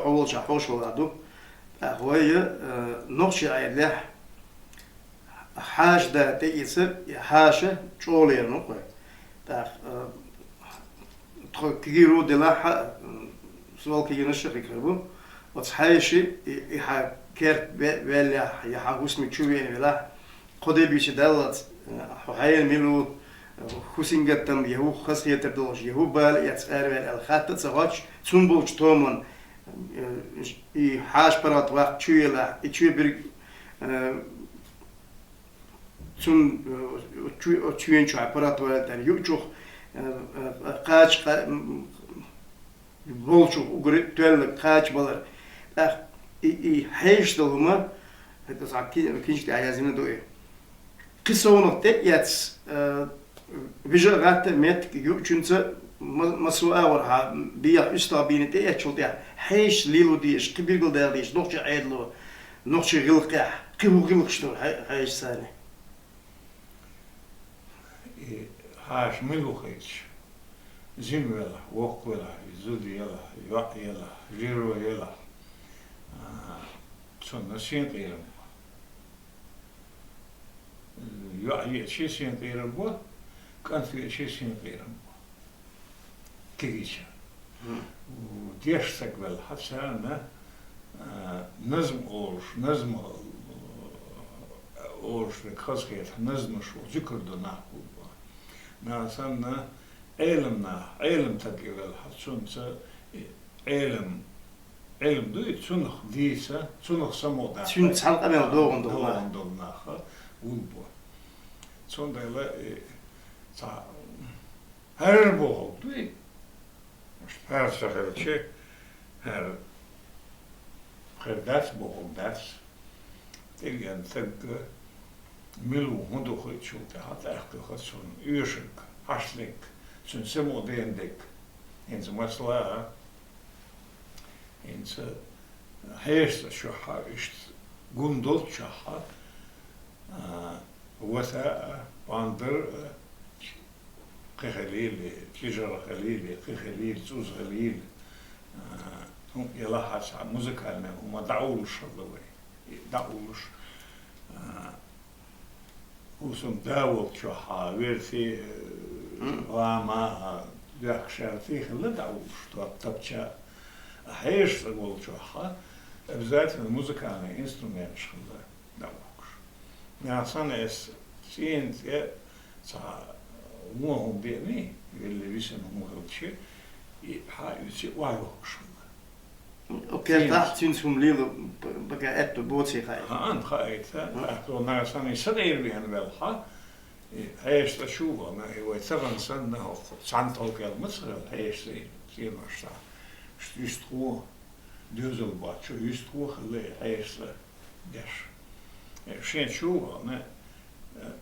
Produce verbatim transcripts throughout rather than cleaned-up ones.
волчохь хьошалгӀа ду. ТӀаккха вай, э, нохчийн Ӏедалехь хьаша да тӀеийцар, и хьаша чӀогӀа лерина ву-кх вай. ТӀаккха, э, тхо кегий ру делахь а, м, сол кегийнаш а хир бу. Оцу хьеший, и, и хьан керта ве-, веллехь, я хьан хӀусамий чу веана велахь, кхо де буьйса даллалц, э, хьо хьенан мила ву, э, хӀун сингаттам, я хӀун хазахетар долуш, я хӀун бала эцна араваьлла аьлла хатта а ца хоттуш, цунна болчу томанна, э, и хьаша паргӀат ваккха чу елахь, и чоь берг, э, цунна, э, чу-, чоьнан чохь паргӀат валийтар юучух, э, э, кхача кха-, м, волчух угар тоьлларг кхача балар. ТӀаккха и, и хьешаш долу хӀума, хӀета схьа ки-, кинча тӀехь яздина ду и. Кхин совнах тӀе а эцна, э, вижа а гӀатта а меттиг юучуьнца ма-, массо а агӀор хьан бехьа уьстагӀ бийна тӀеэцначул тӀаьхьа хьешаца лело дезаш, кхин билгалдаха дезаш нохчийн Ӏедало, нохчийн гӀиллакхехь, кхин хӀун гӀиллакхаш ду хье-, хьешаца санна? И хьаша мила ву хеташ? Жима велахь, воккха велахь, зуда елахь, йоӀ елахь, жиро елахь, а, цунна синкъерам бу. ЙоӀ веача синкъерам бу, кӀант веача синкъерам бу. Кегийчарна. Мгм. Дешна стаг велахь, царна, а, назма олуш, назма, а, олуш дерг хазахетахь, назмаш волу зуькар ду нах гулбан. Нагахь санна Ӏелам нах, Ӏелам стаг и велахь, цунца и Ӏелам, Ӏелам дуй, цунах дийца, цунах самукъадаккха. Цуьнца цхьаьна къамел догӀун долу нах. ДогӀун долу нах гулбан. Цундела и цхьа хӀара бохург дуй. ХӀара ца хилча, хӀара хир дац бохург дац. ТӀеган стаг мила ву, хӀун ду хиъчул тӀаьхьа тӀаккха хаза цунна оьшург, хьаштдерг, цуьнан самукъаденадерг. ХӀинца масала, хӀинца хьешаца чохь а, иштта гун долччохь а, а, вата а, пандар а, кхин хилийла, чӀижар хилийла, кхин хилийла, цӀуз хилийла, а, хӀун елахь а цхьа музыкальный хӀума дӀаолуш хилла вай. И дӀаолуш, а, хӀусамда волччохь а, верти, э, Мгм. гӀама а, доьхкашарти хилла дӀаолуш, топ-, тапча а. Хьешаца волччохь а обязательно музыкальный инструменташ хилла дӀаохкуш. Нагахь санна эс цӀийнан цӀе цхьа вон хӀума деаний, велла висина хӀума хилча, и хьан а уьци охьайохкуш хилла. Кертахь цуьнца хӀума лела бага аьтто боций хаийта. ХӀаъ, хаийта. Мгм. ТӀаккха нагахь санна и са дӀера веана велахь, и хьешаца чу а вахана, и вай цӀа вахана санна, хӀокху цхьана толкел ма ца хилла хьешаца и цӀенош цхьа. Юьстахо, доьзал боцчу юьстахо хилла и хьешаца деш. Э, шен чу а вахана, э,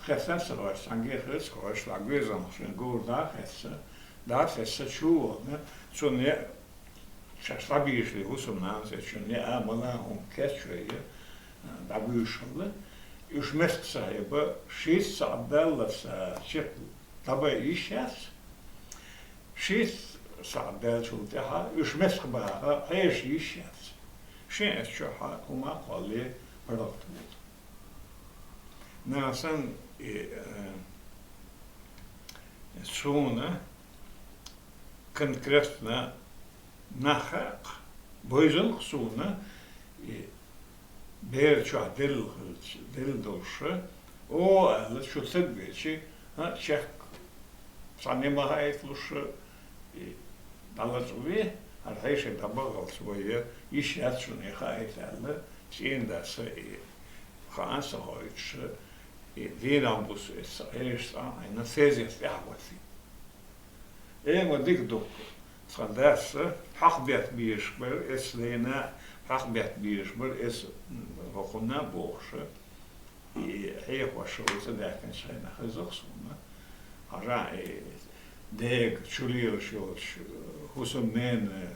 хеттар ца хоьттуш, цхьаьнгге хир ца хоьттуш, дӀа гоьзанах шен говр дӀа а хетта, дӀа а тесна чу а вахана, цунна е-, шаьш дӀабийшале хӀусамнанас, цунна яа-мала хӀума кечвай, э, дӀабуьйшалла. Уьш меттах ца хьеба, шийтта сахьт даллалц, э, чекх дӀабай йиш яц. Шийтта сахьт даьллачул тӀаьхьа уьш меттах баха хьеша йиш яц. Шен эс чохь а хӀума а кхоллале паргӀат волу. Нагахь санна и, э, суна конкретно нах хаьа-кх, бойзалла-кх суна и бер чохь делла хилча, делла долуш, о, аьлла, чу стаг веача, хӀаъ, чехка цхьанне ма хаийталуш, и дӀалачкъаве, хӀара хьеший дӀабахалц вай, йиш яц шуна и хаийта аьлла, цӀийнан дас и хаан ца хоуьйтуш, и дийнахь буса эс хьешаца Ӏийна, сезет тӀаьхьа васи. Э, ма дика ду-кх. Сан дас хьакхабетта безаш бара, эс лайна, хьакхабетта безаш бара, эс, м, хӀокхунна а бохуш. И хьехош вай ца даьккхинчу хенахь хеза-кх суна. Хьажа, и дега чу лелаш йолчу хӀусамненан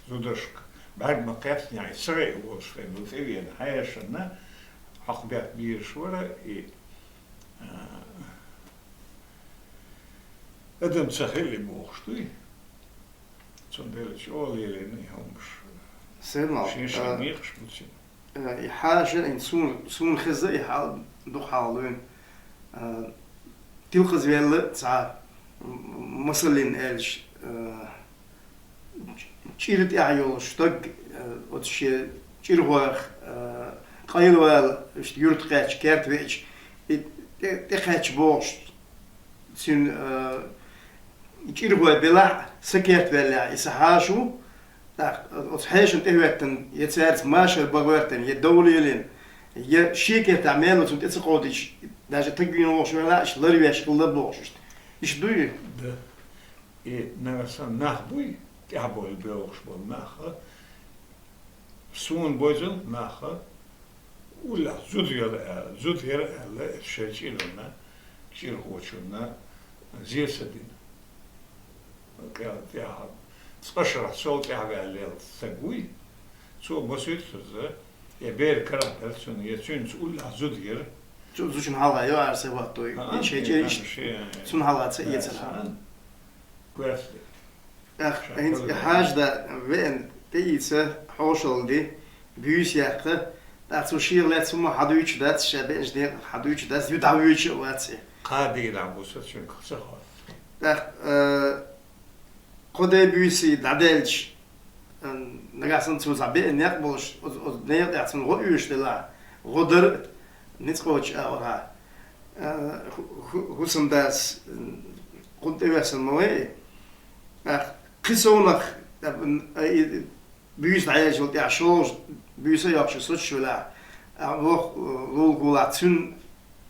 зударшка бӀаьрг ма кхаьчнехь, и ца гӀайа волуш хенахь, цӀа веана хьешанна хьакхабетта безаш вара, и, а, адам ца хили бохуш дуй. Цундела чӀогӀа лелийна и хӀумаш. Ца мал, шен-шен а, мехаш бу цуьнан. А, и хьаша, и суна, суна хеза и хьал, дукха хьалха вуьйна. А, тилкъазвелла цхьа, м-, масаллин аьлча, а, чӀир тӀехь йолуш стаг, а, оцу шен чӀирхойх, а, къайлавала, иштта юрт кхаьчча, керта веача, и тӀе-, тӀекхаьчча бохуш, цуьнан, а, чӀирхой белахь а, са керта ваьллехь, и сан хьаша ву, тӀаккха оцу хьешана тӀехӀоьттина, я цаьрца машар бан гӀоьртина, я дов лелийна, я шен кертахь мел ву цунна тӀе ца кховдийча, даже таг вийна вогӀуш велахь а, иштта ларвеш хилла бохуш иштта. Иштта дуй? Да. И нагахь санна нах буй, тӀаьхьабовла боьлхуш болу нах, суна бойзал нах, уллехь зуда яла аьлла, зуда яра аьлла, эцу шайн чӀирана, чӀирхочунна зе ца дина. КӀел тӀехь, цкъа шарахь сол тӀаьхьаваьлла стаг вуй, цо масуьйтаза, я бер карахь дара цунна, я цуьнца уллехь зуда яра. Цу зудчун хьалха йо ара ца хӀоттуй, а, и шайн чӀир иштта, шен, цунна хьалха ца эцара. Коьртале. Ах, ша хӀинца хала хьажа да веана, тӀеийца, хьошалла ди, буьйса яккха, тӀаккха цо шех лаьцна хӀума хьадуьйцуш дац, ша беанчу декъах хьадуьйцуш дац, ю дӀавоьдуш а вац и. Кхаа дийнахь бу со цуьнгахь ца хӀотту. ТӀаккха, а, кхо де буьйса дӀадаьлча, а, нагахь санна цо цхьа беана некъ болуш, оцу, оцу некъа тӀехь цунна гӀо оьшуш делахь, гӀо дара, ницкъ кхочуш а вахахь, а, хӀу-, хӀу-, хӀусамдас, м, кхунна тӀевоьссина ма вай и. ТӀаккха кхин совнах, а, и буьйса дӀаеллачул тӀаьхьа шолгӀа буьйса а йоккхуш соцуш велахь, а, воккха, а, лулахо лахь, цуьнан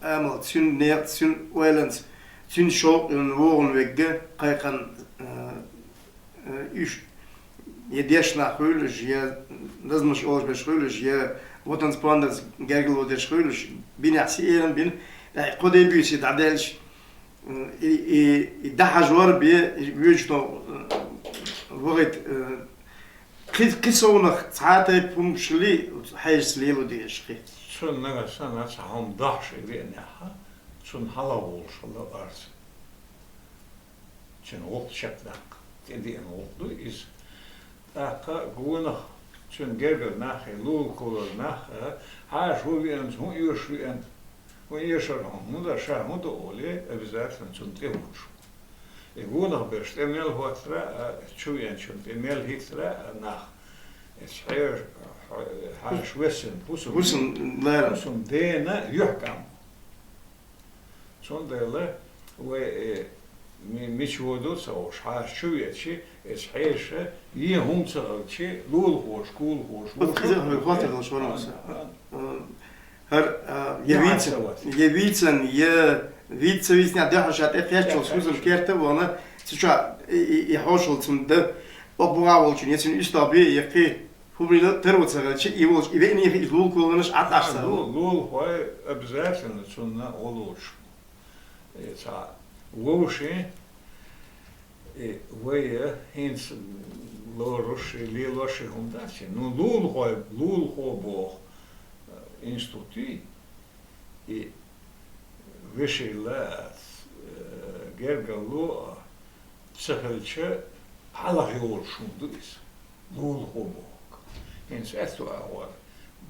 амалца, цуьнан некъаца, цуьнан ойланца, цуьнан шовкъ йолуш вогӀуш верг кхайкхина, а, а, уьш я дешна нах хуьлуш, я назманаш олуш берш хуьлуш, я ватанца, пондарца гергарло дерш хуьлуш, бинехь сиерам бина, тӀаккха кхо де буьйса дӀадаьлча, и, и, и дӀахьажор бен, и воьдучу тӀе, э, вахийта, э, кхин, кхин совнах цхьа а тайпа хӀумаш хилий, хьешаца лело дезаш кхин. Цунна нагахь санна цхьа хӀума дохьуш и веанехь, цунна хьалха волуш хилла орца. Цуьнан гӀуллакх чекхдаккха, тӀедеана гӀуллакх ду иза. ТӀаккха гонах, цуьнан гергара нах а, лулахо лара нах а, хьаша хӀун веанчу, хӀун оьшуш веана, хӀун эшар хьуна, хӀун дар ша, хӀун ду олий, обязательно цунна тӀе хӀуттуш ву. И гонах берш тӀе мел хӀоттара а, чу веанчунна тӀе мел хӀиттара а нах, эцу хье-, хьаша вессина хӀусам, хӀусам лара, хӀусам дена юьхькӀам. Цундела вай, э, ми-, мича воду ца хууш, хьаша чу веачи, эцу хьеша, е хӀума ца хилчи, лулахоша, кулахоша, оцу вуша кхуза а хӀара хӀоттар долуш вара васа. А, а. Э, хӀара, а, я вийцан, я вийцан, я вийца вийцинехь дуьхьал ша тӀе кхеччалц хӀусам керта а вахана, цу чохь и, и, и хьошалла цунна дан, оха бухахь волчун, я цуьнан уьстагӀ бен, я кхин хӀуманийн таро ца хилча, и волчу, и веанехь иза лулахо ларнаш Ӏад Ӏаш ца хилла. Лу-, лулахой обязательно цунна гӀо лоцуш. И цхьа вовшийн, и вай хӀинца лоруш, и лелош и хӀума дац и. Ну, лулахой, лулахо боху, э, институт ю, и вешилла, э, гергарло, ца хилча, хьалха йолуш хӀума ду иза. Лулахо боху. ХӀинца аьтту агӀор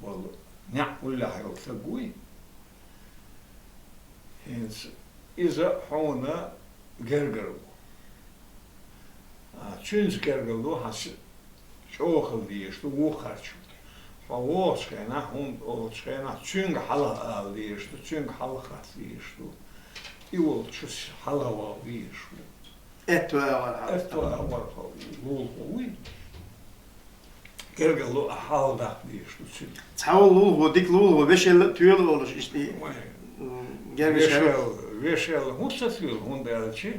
болу неӀ уллехь йолу стаг вуй. ХӀинца иза хьуна гергара ву. А, цуьнца гергара ду хьан с-, чӀогӀа хила дезаш ду вукхарчунна. Хьо вогӀучу хенахь, хӀунда олучу хенахь, цуьнга хьалха ала дезаш ду, цуьнга хьалха хатта дезаш ду. И волчу с-, хьалха вала везаш ву. Аьтту агӀор хьалха. Аьтту агӀор хьо лулахо вуй. Гергарло а хьалха даккха дезаш ду цуьнга. Цхьа волу лулахо, дика лулахо, вешелла а тоьла а волуш, иштта и, ой, м, гергара вешел-, вешелла хӀунда ца тоьла, хӀунда аьлча,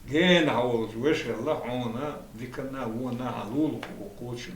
гена хьан волчу вешелла хьуна диканна а, вонна а хьан лулахо кхочун.